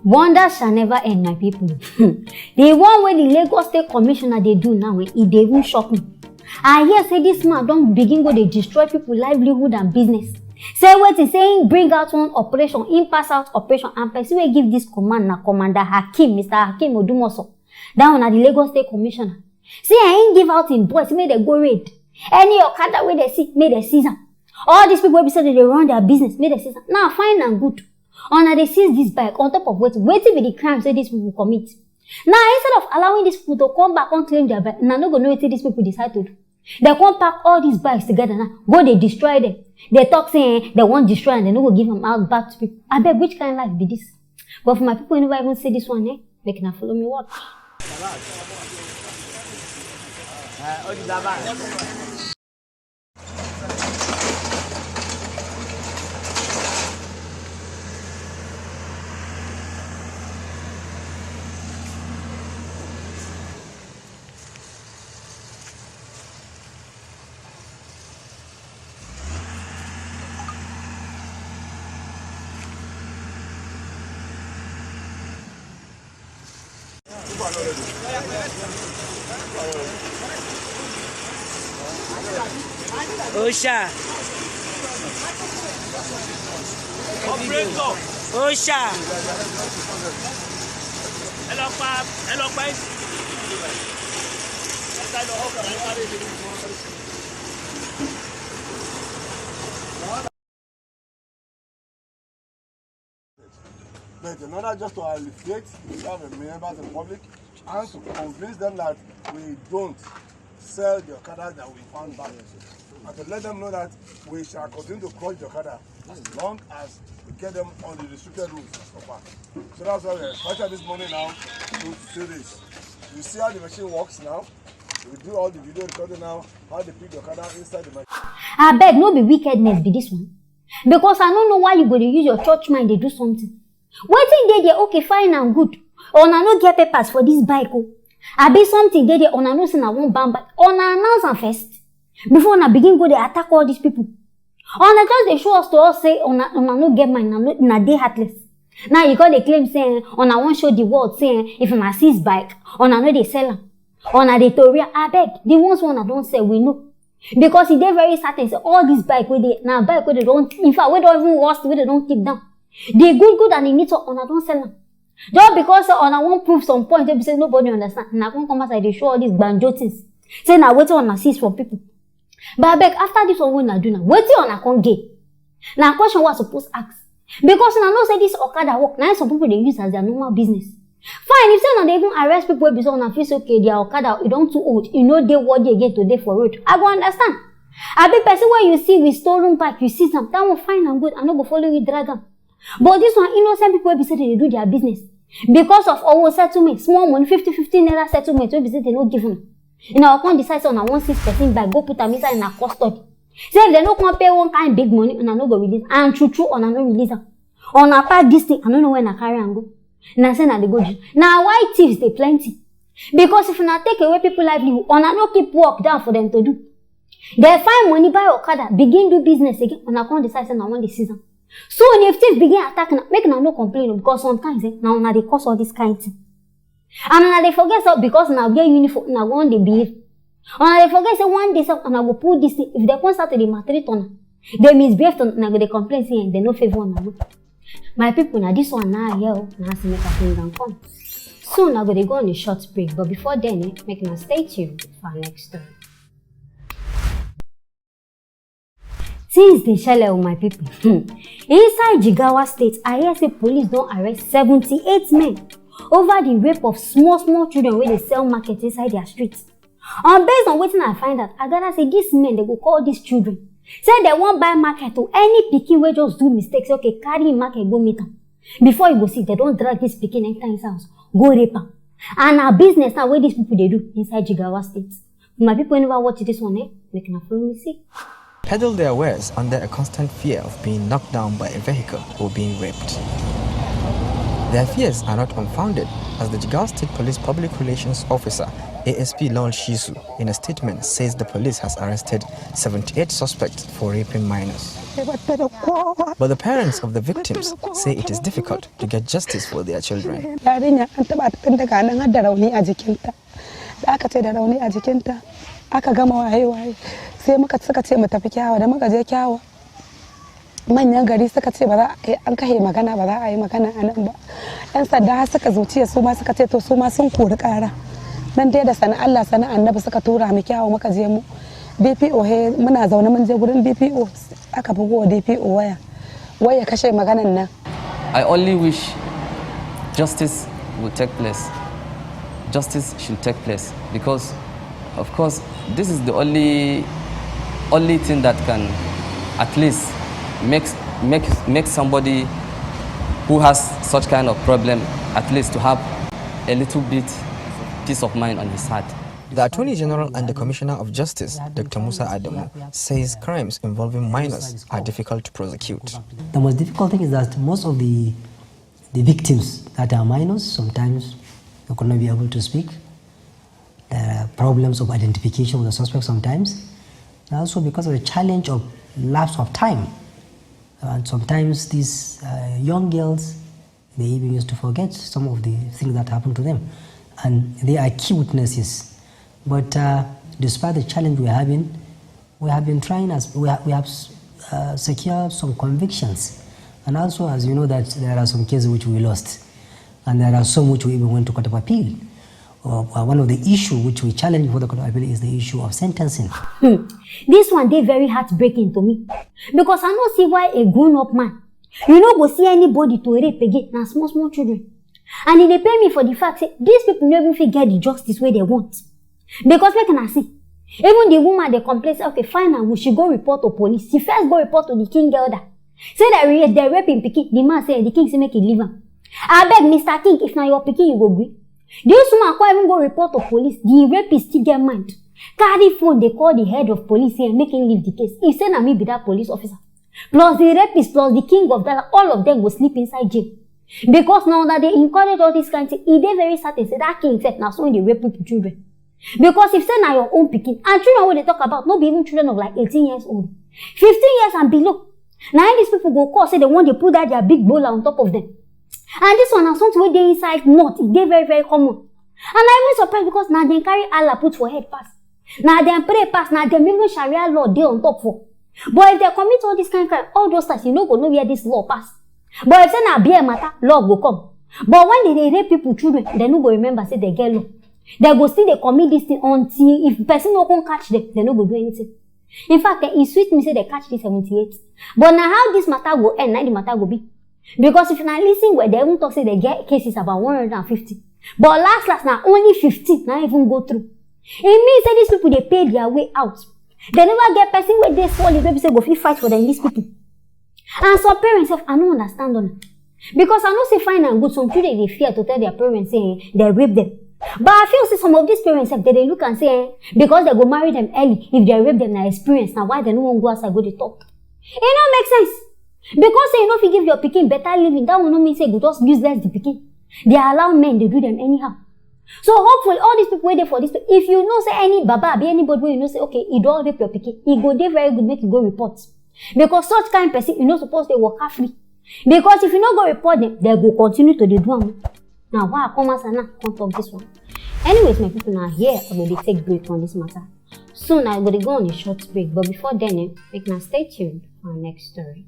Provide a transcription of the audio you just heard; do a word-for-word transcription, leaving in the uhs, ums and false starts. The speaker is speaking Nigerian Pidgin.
Wonder shall never end, my people. The one wey the Lagos State Commissioner dey do now, eh, e dey even shock me. I hear say this man don begin go dey destroy people livelihood and business. Say wetin, say him bring out one operation, him pass out operation, and person wey give this command na Commander Hakeem, Mister Hakeem Odumoso. That one na the Lagos State Commissioner. See, eh, him give out him boys make dem go raid. Any okada wey dem see, make dem seize am. All these people wey be say dem dey run their business, make dem seize am. Now, fine and good. Una dey seize this bike on top of wetin? Wetin be the crime say these people commit? Now, instead of allowing these people to come back and claim their bike, una no go know wetin these people decide to do. Dem come pack all these bikes together now, go dey destroy them. Dem talk say, eh, dem wan destroy and dem no go give am out back to people. Abeg, which kind life be this? But for my people wey never even see this one, eh, make una follow me watch. Osha. Osha. Ẹ lọ pa, ẹ lọ pa ẹ. But in order just to alleviate the fear of the members of the public and to convince them that we don't sell the okada that we found back, and to let them know that we shall continue to crush the okada as long as we get them on the restricted routes as proper. So that's why we're here this morning now to see this. You see how the machine works now? We do all the video recording now, how they pick the okada inside the machine. Abeg, no be wickedness be this one? Because I no know why you go dey use your church mind dey do something. Wetin dey there? Okay, fine and good. Una no get papers for this bike o. Abi something dey there, una know say na one bam bam. Una announce am first before una begin go dey attack all these people. Una just dey show us to us say una, una no get mind, una no, una dey heartless. Now you come dey claim say, eh, una wan show the world say, eh, if una seize bike, una no dey sell am. Una dey tori am. Abeg, the ones wey una don sell, we know. Because e dey very certain say all this bike wey dey, na bike wey dey don, in fact, wey don even rust, wey dey don keep down. The good good and the neat one, una don sell am. Just because say una wan prove some point wey be say nobody understand, una come come outside dey show all these gbanjo things. Say na wetin una seize from people. But abeg, after this one wey una do now, wetin una come gain? Na question wey I suppose ask. Because una know say this okada work, na im some people dey use as their normal business. Fine, if say una dey even arrest people wey be say una feel say, okay, their okada, e don too old, e no dey worthy again to dey for road, I go understand. Abi person wey you see with stolen bike, you seize am, that one fine and good, I no go follow you drag am. But this one, innocent people wey be say dem dey do their business. Because of owo settlement, small money, fifty fifty naira settlement wey be say dem no give una. Una go come decide say una wan seize person bike, go put am inside una custody. Say if dem no come pay one kind big money, una no go release. And true true, una no release am. Una pack this thing, I no know where una carry am go. Una say una dey go jail. Na why thieves dey plenty. Because if una take away people livelihood, una no keep work down for them to do. Dem find money, buy okada, begin do business again, una come decide say una wan dey seize am. So if thief begin attack una, make una no complain o, because sometimes, eh, na una dey cause all this kind thing. And una dey forget say because una wear uniform, una go wan dey behave. Una dey forget say one day sef una go pull this thing. If dem come start to dey maltreat una, dey misbehave to una, una go dey complain say, eh, dem no favour una. My people, na this one na here o, na as make I bring am come. Soon I go dey go on a short break, but before then, eh, make una stay tuned for our next story. Things dey shele o, my people. Hmm. Inside Jigawa State, I hear say police don arrest seventy-eight men over the rape of small small children wey dey sell market inside their street. And based on wetin I find out, I gather say these men, dem go call these children. Say dem wan buy market to any pikin wey just do mistake, say, okay, carry im market go meet am. Before you go see, dem don drag this pikin enter inside house, go rape am. And na business now wey these people dey do inside Jigawa State. My people wey never watch this one, eh, make una follow me see. Peddle their wares under a constant fear of being knocked down by a vehicle or being raped. Their fears are not unfounded, as the Jigawa State Police Public Relations Officer, A S P Lawal Shisu, in a statement says the police has arrested seventy-eight suspects for raping minors. But the parents of the victims say it is difficult to get justice for their children. Yarinya an taba ta tun daga nan har da rauni a jikinta. Da aka ce da rauni a jikinta, aka gama waye-waye. Sai muka suka ce mu tafi Kyawa, da muka je Kyawa. Manyan gari suka ce ba za a yi, an kahe magana, ba za a yi magana a nan ba. Yan sanda har suka zuciya su ma suka ce to su ma sun kori kara. Nan dai da sana Allah sana annabi suka tura mu Kyawa muka je mu. D P O he muna zaune mun je gurin D P O, aka bugo wa D P O waya. Wai ya kashe maganan nan. I only wish justice will take place. Justice should take place because, of course, this is the only only thing that can at least make make make somebody who has such kind of problem at least to have a little bit peace of mind on his heart. The Attorney General and the Commissioner of Justice, Doctor Musa Adamu, says crimes involving minors are difficult to prosecute. The most difficult thing is that most of the the victims that are minors, sometimes they could not be able to speak. There are problems of identification of the suspect sometimes. And also because of the challenge of lapse of time. And sometimes these uh, young girls, they even used to forget some of the things that happened to them. And they are key witnesses. But uh, despite the challenge we're having, we have been trying as we have, we have uh, secured some convictions. And also, as you know, that there are some cases which we lost. And there are some which we even went to Court of Appeal. Uh, one of the issues which we challenge before the Court of Appeal is the issue of sentencing. This one dey very heartbreaking to me because I no see why a grown-up man, you no go see anybody to rape again, na small small children. And e dey pain me for the fact say these people no even fit get the justice wey they want. Because make una see, even the woman dey complain say, okay, fine, and we should go report to police. She first go report to the king elder. Say that they rape him pikin. The man say, the king say make he leave am. Abeg, Mister King, if na your pikin, you go gree? This woman come even go report to police. The rapist still get mind. Carry phone, they call the head of police here, make him leave the case. He say na me be that police officer. Plus the rapist, plus the king of that, all of them go sleep inside jail. Because now that they encourage all this kind thing, e dey very certain say that king sef na so he dey rape people children. Because if say na your own pikin, and children wey dey talk about no be even children of like eighteen years old, fifteen years and below, na im these people go call say they wan dey put that their big bowler on top of them. And this one na something wey dey inside north, e dey very very common. And I even surprise because na dem carry Allah put for head pass. Na dem pray pass, na dem even Sharia law dey on top for. But if they commit all this kind crime, all those times you no go know where this law pass. But if say na beer matter, law go come. But when they dey rape people children, they no go remember say they get law. They go still dey commit this thing until if person no come catch them, they no go do anything. In fact, eh, e sweet me say they catch this seventy-eight. But na how this matter go end, na the matter go be. Because if na listen well, they even talk say they get cases about one hundred and fifty. But last last, na only fifteen na even go through. E mean say these people dey pay their way out. They never get person wey dey solid wey be say go fit fight for them, these people. And some parents sef, I no understand una. Because I know say fine and good, some children dey fear to tell their parents say eh, they rape them. But I feel say some of these parents sef, they dey look and say eh, because they go marry them early, if they rape them na experience, na why they no wan go outside go dey talk. E no make sense. Because say you no fit give your pikin better living, that one no mean say you go just useless the pikin. They allow men dey do them anyhow. So hopefully all these people wey dey for this place, if you know say any baba abi anybody wey you know say okay, e don rape your pikin, e go dey very good make you go report. Because such kind person, you no suppose dey waka free. Because if you no go report them, they go continue to dey do am. Na why I come outside now come talk this one. Anyways, my people, na here I go dey take break on this matter. Soon I go dey go on a short break, but before then, eh, make una stay tuned for our next story.